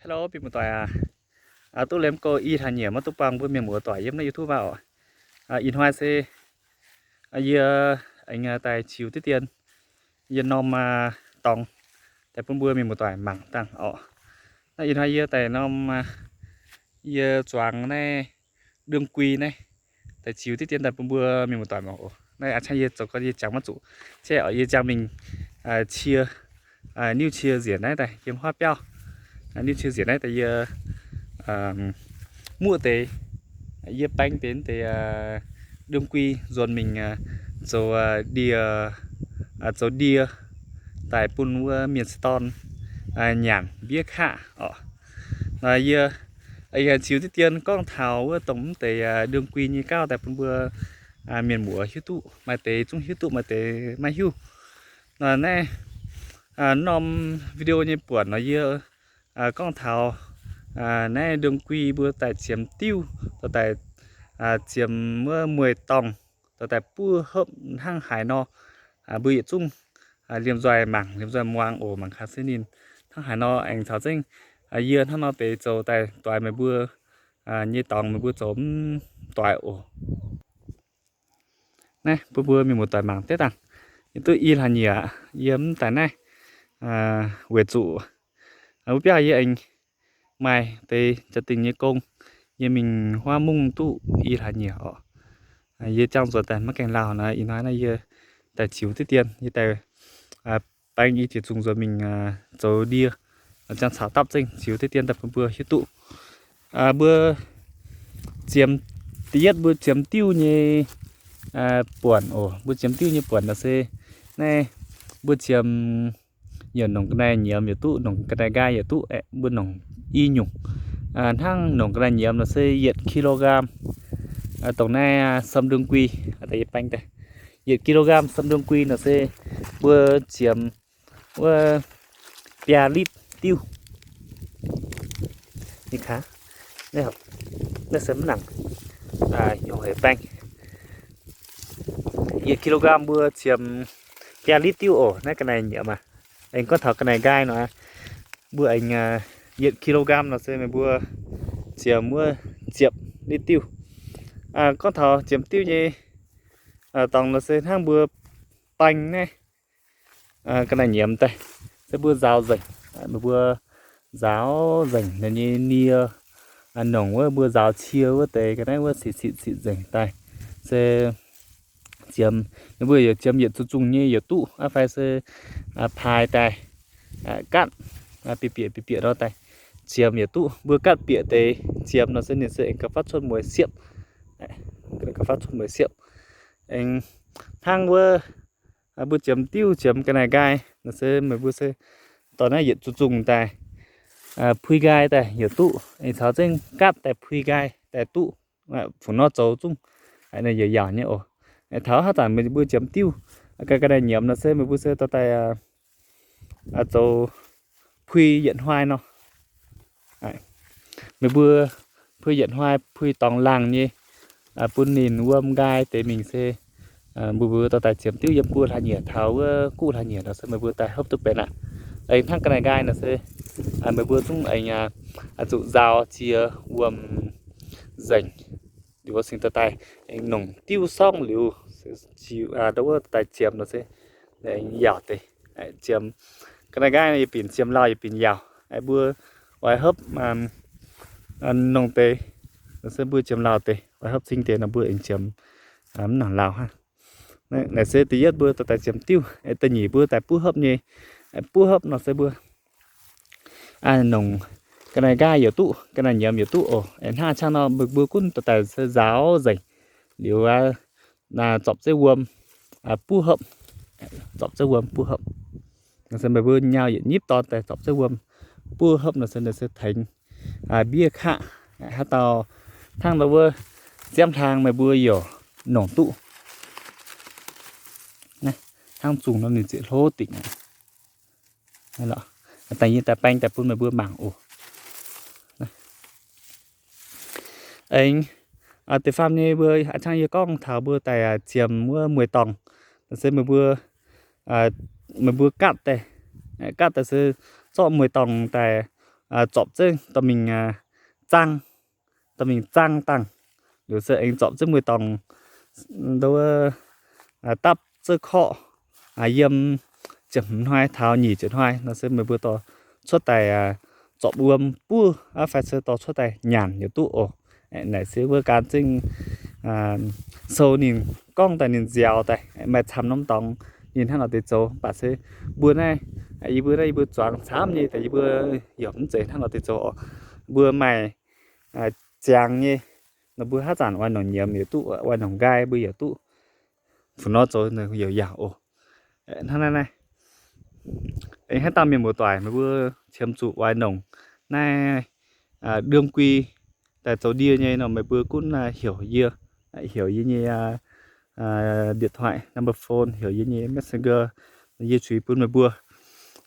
Hello, mienh muoz-doic aac, duqv liemh go i hlaax nyieqc maiv duqv buangh mbuo mienh muoz-doic yiem naaiv YouTube aac. Ih hnoi se yie aengx daaih ziux diqv dien yie norm dorngx daaih bun mbuo mienh muoz-doic mangc dangh oc. Naaiv ih hnoi yie daaih norm yie zuangx naaiv đương quy naaiv daaih ziux diqv dien daaih bun mbuo mienh muoz-doic mangc oc. Naaiv a'ciangv yie zoux gau yie jangx maiv zuqc, se yie jangx mingh cie, niuv cie nziec naaiv daaih yiem huaav biauv, niuv cie nziec naaiv daaih yie muoqv deix, yie baeng deix deix đương quy nzuonx mingh zoux ndie, zoux ndie daaih bun wuov mienh sieqv dorn nyanc mbiev kaqv oc. Yie ziux diqv dien gorngv taux wuov dongh mv deix đương quy nyei gauv daaih bun mbuo mienh muoz hiuv duqv, maaih deix zungv hiuv duqv, maaih deix maiv hiuv. Naaiv norm video nyei buonc nor yie gorngv taux naaiv đương quy mbuo daaih ziemx diuv, dorh daaih ziemx wuov mueiz-dorngh, dorh daaih buov hopv hnangv haaix nor, mbuo yietc zungv liemh nzoih mangc, liemh nzoih muangx oc. Mangc gaax se ninh hnangv haaix nor aengx caux zengv yie hnangv nor deix zoux daaih doix meih mbuo nyei dorngx, meih mbuo zoux mv doix oc. Naaiv bun mbuo mienh muoz-doic mangc deix dangh. Yie duqv i hlaax nyieqc yiem daaih naaiv, weic zuqc wuov biauv yie aengx maaih deix jaa-dingh nyei gong, yie mingh huaav mungv duqv i hlaax nyieqc oc. Yie jangx nzuonx daaih maiv gaengh lauh nor, ih hnoi naaiv yie daaih ziux diqv dien, yie daaih baeng i jiex zungh nzuonx mingh zoux ndie, jangx caux dapv zengv ziux diqv dien daaih bun mbuo hiuv duqv. Mbuo ziemx, da'yietv mbuo ziemx diuv nyei buonc oc. Mbuo ziemx diuv nyei buonc nor se naaiv mbuo ziemx yaac nongc ga'naaiv nyiemz yaac duqv, nongc ga'naaiv nqaai yaac duqv, mbuo nongc i nyungc. Hnangv nongc ga'naaiv nyiemz nor se yietc kilogram, dongh naaiv sâm đương quy, yietc kilogram sâm đương quy nor se mbuo ziemx wuov biaa litv diuv. Naaiv se mv nangc, heuc baeng. Yietc kilogram mbuo ziemx biaa litv diuv oc. Naaiv ga'naaiv nyiemz aac, aengx gorngv taux ga'naaiv nqaai nor, mbuo aengx yietc kilogram nor se meih mbuo ziemx wuov ziepc litv diuv. Gorngv taux ziemx diuv nyei dorngx nor se hnangv mbuo baeng naaiv ga'naaiv nyiemz daaih se mbuo nzaaux nzengc, meih mbuo nzaaux nzengc ninh nyei nie, nongc wuov mbuo nzaaux cie wuov deix ga'naaiv wuov sitv sitv sitv nzengc daaih se ziemx, meih mbuo yaac ziemx yietc zungh zungh nyei yaac duqv aqv, fai se paaix daaih, gatv bieqc bieqc bieqc bieqc nor daaih ziemx yaac duqv. Mbuo gatv bieqc deix ziemx nor se ninh se aengx gauh fatv cuotv mueiz siepv, gauh fatv cuotv mueiz siepv. Aengx hnangv wuov mbuo ziemx diuv ziemx ga'naaiv nqaai nor se meih mbuo se dorh naaiv yietc zungh zungh daaih pui nqaai daaih yaac duqv, aengx caux zengv gatv daaih pui nqaai daaih duqv. Fuqv nor zoux zungv yaac yaauc nyei oc. Taux haaix zanc meih mbuo ziemx diuv ga'naaiv nyiemz nor se meih mbuo se dorh daaih zoux pui yietc hnoi nor. Meih mbuo pui yietc hnoi, pui dorngx laangh nyei, bun ninh wuom nqaai deix mingh se mbuo mbuo dorh daaih ziemx diuv yiem gu'hlaax nyieqc taux wuov gu'hlaax nyieqc nor se meih mbuo daaih hopv duqv benx aqv. Aengx hnangv ga'naaiv nqaai nor se meih mbuo zungv aengx zuqc nzaaux ziex wuom nzengc, liuz wuov cingx dorh daaih aengx nongc diuv sorngv liuz, ndau wuov daaih ziemx nor se aengx yaauc deix. Ziemx ga'naaiv nqaai yaac binc, ziemx lauh yaac binc yaauc. Mbuo oix hopv nongc deix nor se mbuo ziemx lauh deix, oix hopv cing deix nor mbuo aengx ziemx mv nangc lauh hnangv. Naaiv se da'yietv mbuo dorh daaih ziemx diuv. Da'nyeic mbuo daaih buov hopv nyei. Buov hopv nor se mbuo nongc ga'naaiv nqaai yaac duqv, ga'naaiv nyiemz yaac duqv oc. Hnangv aqv nor mbuo gunv dorh daaih se nzaaux nzengc liuz, zorpc zeiv wuom buov hopv, zorpc zeiv wuom buov hopv. Nor se meih mbuo nyau yietc nyipv dorn daaih zorpc zeiv wuom buov hopv nor se, nor se tengx mbiev kaqv. Haaix dauh hnangv ndau wuov ziepv hlang meih mbuo yaac nongc duqv. Hnangv zungh nor ninh ziouc hlo dingc aqv. Dangh yie daaih baeng daaih bun meih mbuo mangc oc. Aengx da'faam nyei mbuo a'ciangv yie gorngv taux mbuo daaih ziemx wuov mueiz-dorngh, se meih mbuo, meih mbuo gatv daaih, gatv daaih se zorqv mueiz-dorngh daaih zorpc zengv dorh mingh zaangv, dorh mingh zaangv dangh. Liuz se aengx zorpc zengv mueiz-dorngh, dapv zengv korqv yiem ziepc hmz hnoi taux nyic ziepc hnoi nor se meih mbuo dorh cuotv daaih zorpc wuom buov aqv fai se dorh cuotv daaih nyanc yaac duqv oc. Naaic se wuov gan zengv sou ninh gorngv daaih ninh nziaaux daaih maaih camv norm dorngx ninh hnangv nor deix zoux. Mv baac se mbuo naaiv, yie mbuo naaiv yie mbuo zuangx camv nyei daaih yie mbuo yaac mv zeiz hnangv nor deix zoux oc. Mbuo maaih ziangx nyei, nor mbuo haaix zanc oix nongc nyiemz yaac duqv, oix nongc nqaai mbuo yaac duqv. Fu nor zoux yaac yaac oc. Hnangv naaiv naaiv, aengx haaix dauh mienh muoz-doic meih mbuo qiemx zuqc oix nongc naaiv đương quy daaih zoux ndie nyei nor meih mbuo gunv heuc yie, heuc yie nyei điện thoại number phone, heuc yie nyei Messenger, yie zuiz bun meih mbuo.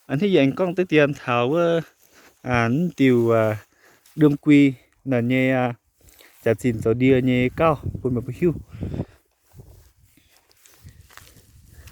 Hnangv yie aengx gorngv deix dien taux wuov mv diuh đương quy naaiv nyei jaax-zinh zoux ndie nyei gauh bun meih mbuo hiuv.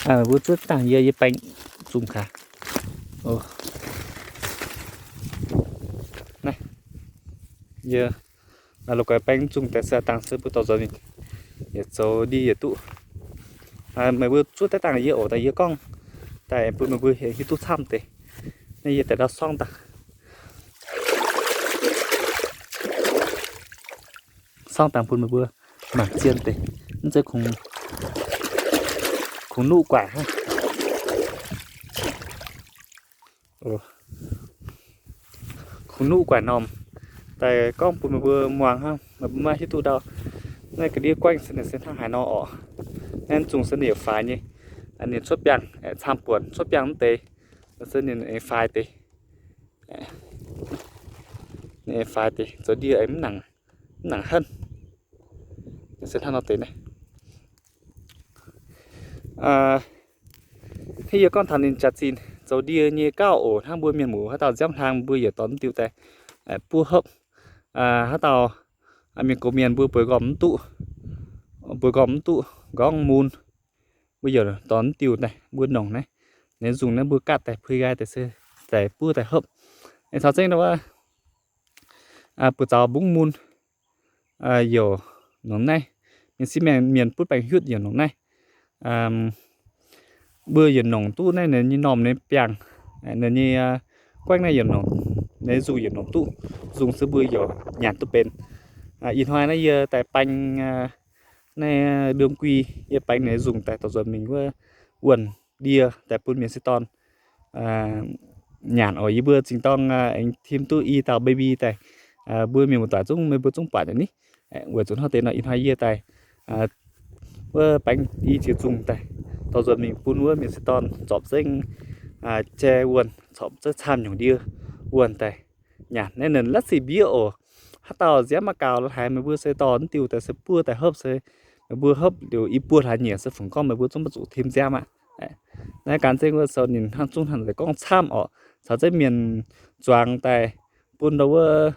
Mbuo zuov dangh yie, yie baeng zungh gaax. Naaiv, yie la'guaih baeng zungh daaih se dangh se mbuo dorh nzuonx mingh yietc zoux ndie yietc duqv. Meih mbuo zuov deix dangh yie oc, daaih yie gorngv daaih bun meih mbuo hiuv duqv camv deix. Naaiv yie daaih ndau sorngv dangh, sorngv dangh bun meih mbuo mangc zien deix, mv zeiz kungx nuqv guaaic hnangv. Kungx nuqv guaaic norm daaih gorngv bun meih mbuo muangx hnangv, meih mbuo maiv hiuv duqv ndau. Naaiv ga'ndiev guaengv se ninh se hnangv haaix nor oc. Naaiv zungh se ninh yaac faix nyei. Ninh cuotv biangh camv buonc, cuotv biangh mv deix se ninh aengx faix deix. Ninh aengx faix deix zoux ndie aengx mv nangc, mv nangc henv. Se hnangv nor deix naaiv. Hnangv yie gorngv taux ninh jaax-zinh zoux ndie nyei gauh oc. Hnangv mbuo mienh muoz haaix dauh nziaamv hlang mbuo yaac dorh mv diuh daaih buov hopv. Haaix dauh mienh gox mienh mbuo bueix nqormh mv duqv, bueix nqormh mv duqv nqorngv mun, mbuo yaac dorh mv diuh daaih mbuo nongc naaiv. Naaiv nzungh naaiv mbuo gaatv daaih puix nqaai daaih se daaih buov daaih hopv. Caux zengv wuov buoz-zaux mbungv mun yaac nongc naaiv. Mienh sieqv mienh butv baengc hiuv yaac nongc naaiv. Mbuo yaac nongc duqv naaiv ninh nyei normh nyei biangh, ninh nyei guaengv naaiv yaac nongc, naaiv nzungh yaac nongc duqv, nzungh se mbuo yaac nyanc duqv benx. Ih hnoi naaiv yie daaih baeng naaiv đương quy, yie baeng naaiv nzungh daaih dorh nzuonx mingh wuov wuonh ndie daaih bun mienh sieqv dorn nyanc oc. Yie mbuo zingh dorng aengx tim duqv i dauh baby daaih, mbuo mienh muoz-doic zungv, meih mbuo zungv buatc nyei ni. Weic zuqc hnangv deix nor ih hnoi yie daaih wuov baeng i ziex nzungh daaih dorh nzuonx mingh bun wuov mienh sieqv dorn zorpc zengv jai wuonh, zorpc zengv camv nyungc ndie wuonh daaih nyanc. Naaiv ninh la'sic mbiev oc. Haaix dauh nziaamv maiv gaux lorz haaix, meih mbuo se dorh mv diuh daaih se buov daaih hopv se, meih mbuo hopv liuz i buo hlaax nyieqc se fungx gorngv meih mbuo zungv maiv zuqc tim nziaamv aqv. Naaiv gan zengv wuov sou ninh hnangv zungv hnangv deix gorngv camv oc. Caux zengv mienh zuangx daaih bun ndau wuov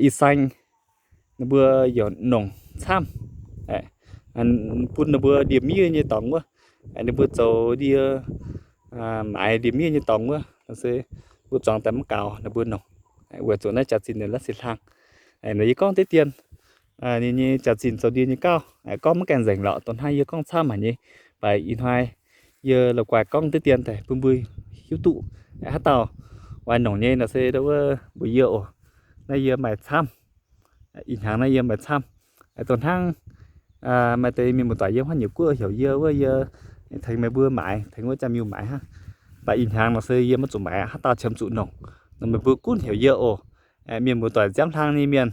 i saeng ninh mbuo yaac nongc camv, bun ninh mbuo ndie-miev nyei dorngx wuov, ninh mbuo zoux ndie maaiz ndie-miev nyei dorngx wuov se mbuo zuangx daaih maiv gaux ninh mbuo nongc. Weic zuqc naaiv jaax-zinh ninh la'sic hlang. Naaiv yie gorngv deix dien, ninh nyei jaax-zinh zoux ndie nyei gauh gorngv maiv gaengh nzengc lorqc, dongh hnangv yie gorngv camv haic nyei. Baac ih hnoi yie la'guaih gorngv deix dien daaih bun mbuo hiuv duqv. Haaix dauh oix nongc nyei nor se ndau wuov mbuox yie oc. Naaiv yie maaih camv, ih hnyangx naaiv yie maaih camv. Dongh hnangv maaih deix mienh muoz-doic yiem haaix nyungc guoqv heuc yie wuov, yie tengx meih mbuo maaiz, tengx wuov Jaa-Miuh maaiz hnangv. Baac ih hnyangx nor se yie maiv zuqc maaiz aqv. Haaix dauh qiemx zuqc nongc nor meih mbuo gunv heuc yie oc. Mienh muoz-doic nziaamv hlang nyei mienh,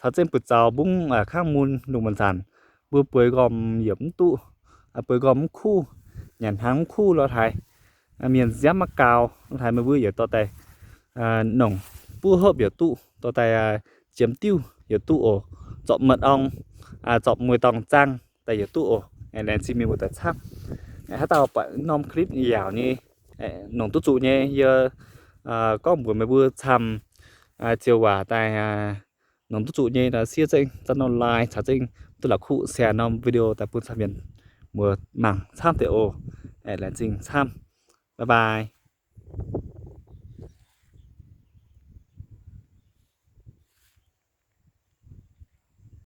caux zengv buoz-zaux mbungv kangv mun lungh muonz zanc, mbuo bueix nqormh yietc mv duqv, bueix nqormh mv kuv, nyanc hnaangx mv kuv lorz haaix, mienh nziaamv maiv gaux lorz haaix, meih mbuo yaac dorh daaih nongc, buov hopv yaac duqv, dorh daaih jiemx diuv yaac duqv oc. Zorpc mật ong, zorpc mueiz-dorngh zaangh daaih yaac duqv oc. Laengz zingh mienh muoz-doic camv. Haaix dauh buatc norm clip yaauc nyei, nongc duqv zuqc nyei, yie gorngv mbuox meih mbuo camv, ziouc waac daaih nongc duqv zuqc nyei nor siev zengv zauv norm like caux zengv duqv la'kuqv share norm video daaih bun camv mienh muoz mangc camv deix oc. Laengz zingh camv. Bye bye.